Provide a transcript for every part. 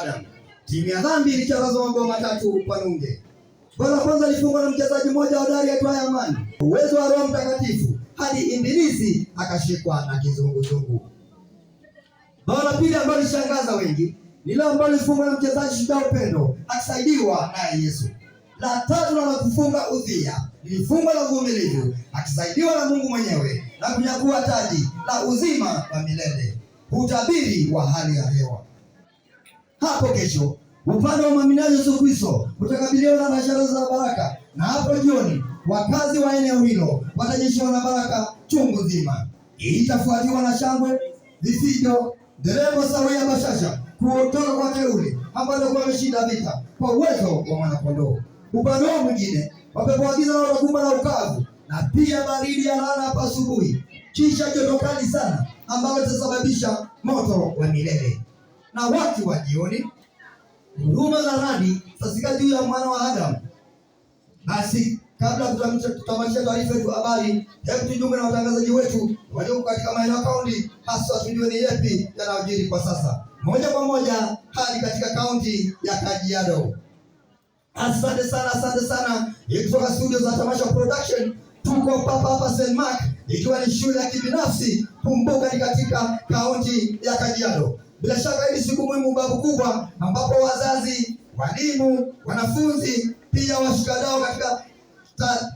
Adamu. Timu ya dhambi ilicharazwa mabao 3-0. Bao la kwanza lilifungwa na mchezaji mmoja hodari aitwaye Amani. Uwezo wa Roho Mtakatifu hadi Ibilisi akashikwa na kizunguzungu. Bao la pili ambalo lishangaza wengi ni lile ambalo lilifungwa na mchezaji Shujaa Upendo akisaidiwa naye Yesu. La tatu na la kufunga udhia lilifungwa na uvumilivu akisaidiwa na Mungu mwenyewe na kunyakua taji la uzima wa milele. Utabiri wa hali ya hewa hapo kesho, upande wa mwaminaji Yesu Kristo utakabiliwa na bashara za baraka, na hapo jioni wakazi wa eneo hilo watajishiwa na baraka chungu nzima. Itafuatiwa na shangwe, vifijo, nderemo sawia, bashasha kutoka kwa teule ambao wameshinda vita kwa uwezo wa mwanakondoo. Upande huo mwingine, wapepo wa giza watakumbwa na ukavu na pia baridi ya laana hapa asubuhi, kisha joto kali sana ambalo litasababisha moto wa milele. Na watu wa jioni, huruma za radi zasika juu ya mwana wa Adamu. Basi kabla ya kutamatisha taarifa yetu habari, hebu tujiunge na watangazaji wetu walioko katika maeneo ya kaunti, hasa tujue ni yepi yanayojiri kwa sasa. Moja kwa moja hadi katika kaunti ya Kajiado. Asante sana, asante sana. Kutoka studio za Tamasha Production tuko papa hapa St. Mark, ikiwa ni shule ya kibinafsi. Kumbuka ni katika kaunti ya Kajiado. Bila shaka hii siku muhimu babu kubwa, ambapo wazazi, walimu, wanafunzi pia washikadau katika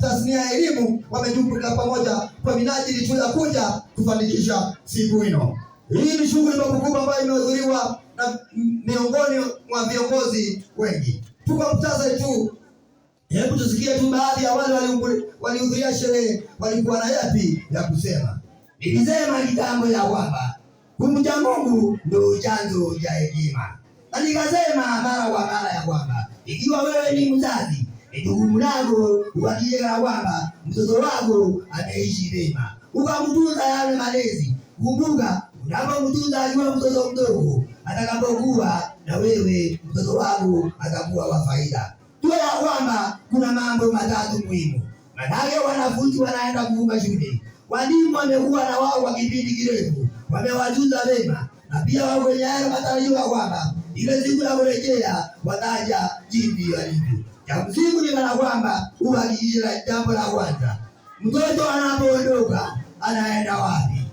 tasnia ya elimu wamejumuika pamoja kwa minajili tu ya kuja kufanikisha siku hino. Hii ni shughuli babu kubwa ambayo imehudhuriwa na miongoni mwa viongozi wengi. Tuko mtaza tu, hebu tusikie tu baadhi ya wale walihudhuria sherehe walikuwa na yapi ya kusema. Nilisema kitambo ya kwamba kumcha Mungu ndio chanzo cha hekima, na nikasema mara kwa mara ya kwamba ikiwa wewe ni mzazi, ni jukumu lako uhakikishe kwamba mtoto wako ameishi vyema, ukamtunza yale malezi. Kumbuka, unapomtunza akiwa mtoto mdogo, atakapokuwa na wewe mtoto wako atakuwa wa faida. Jua ya kwamba kuna mambo matatu muhimu, manake wanafunzi wanaenda kufunga shule, walimu wamekuwa na wao kwa kipindi kirefu, wamewajuza vema, na pia wao kwenye hayo matarajio ya kwamba ile siku ya kurejea wataja jinsi walivyo. Cha msingi ni kana kwamba uhakikishe la jambo la kwanza, mtoto anapoondoka anaenda wapi?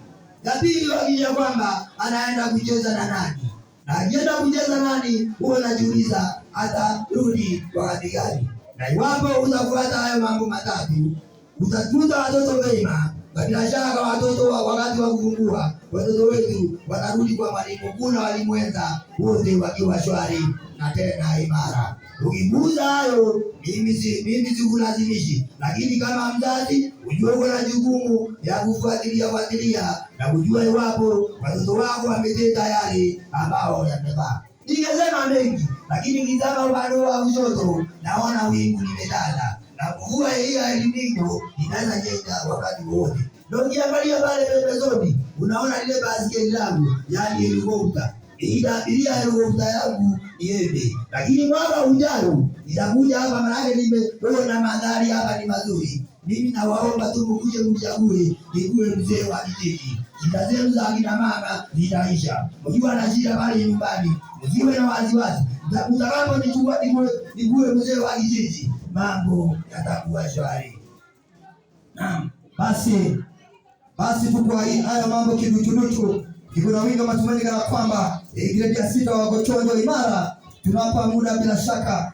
La pili, uhakikishe kwamba anaenda kucheza na nani, na akienda kucheza nani, huwa unajiuliza atarudi wakati gani? Na iwapo utafuata hayo mambo matatu, utatunza watoto wema, na bila shaka watoto wakati wa kufungua, watoto wetu watarudi kwa mwalimu mkuu na walimu wenza wote wakiwa shwari na tena imara. Ukiguza hayo, mimi sikulazimishi, lakini kama mzazi ujue uko na jukumu ya kufuatilia fuatilia na kujua iwapo watoto wako wametenda yale ambao yamefaa. Ningesema mengi, lakini nikitazama upande wa kushoto naona wingu limetanda na mvua hii ya El Nino inaweza nyesha wakati wowote. Na ukiangalia pale pembezoni unaona lile baskeli langu, yaani helikopta. Nitaabiria helikopta yangu iende, lakini mwaka ujao nitakuja hapa, maanake nimeona mandhari hapa ni mazuri. Mimi nawaomba tu mkuje mchague nikuwe mzee wa kijiji. Shida zenu za akina mama zitaisha. Mkiwa na shida pale nyumbani, msiwe na wasiwasi. Mtakaponichukua nikuwe mzee wa kijiji, mambo yatakuwa shwari. Naam, basi tu kwa haya mambo kidutudutu, kuna wingi wa matumaini kana kwamba gredi ya 6 wako chonjo imara. Tunawapa muda bila shaka.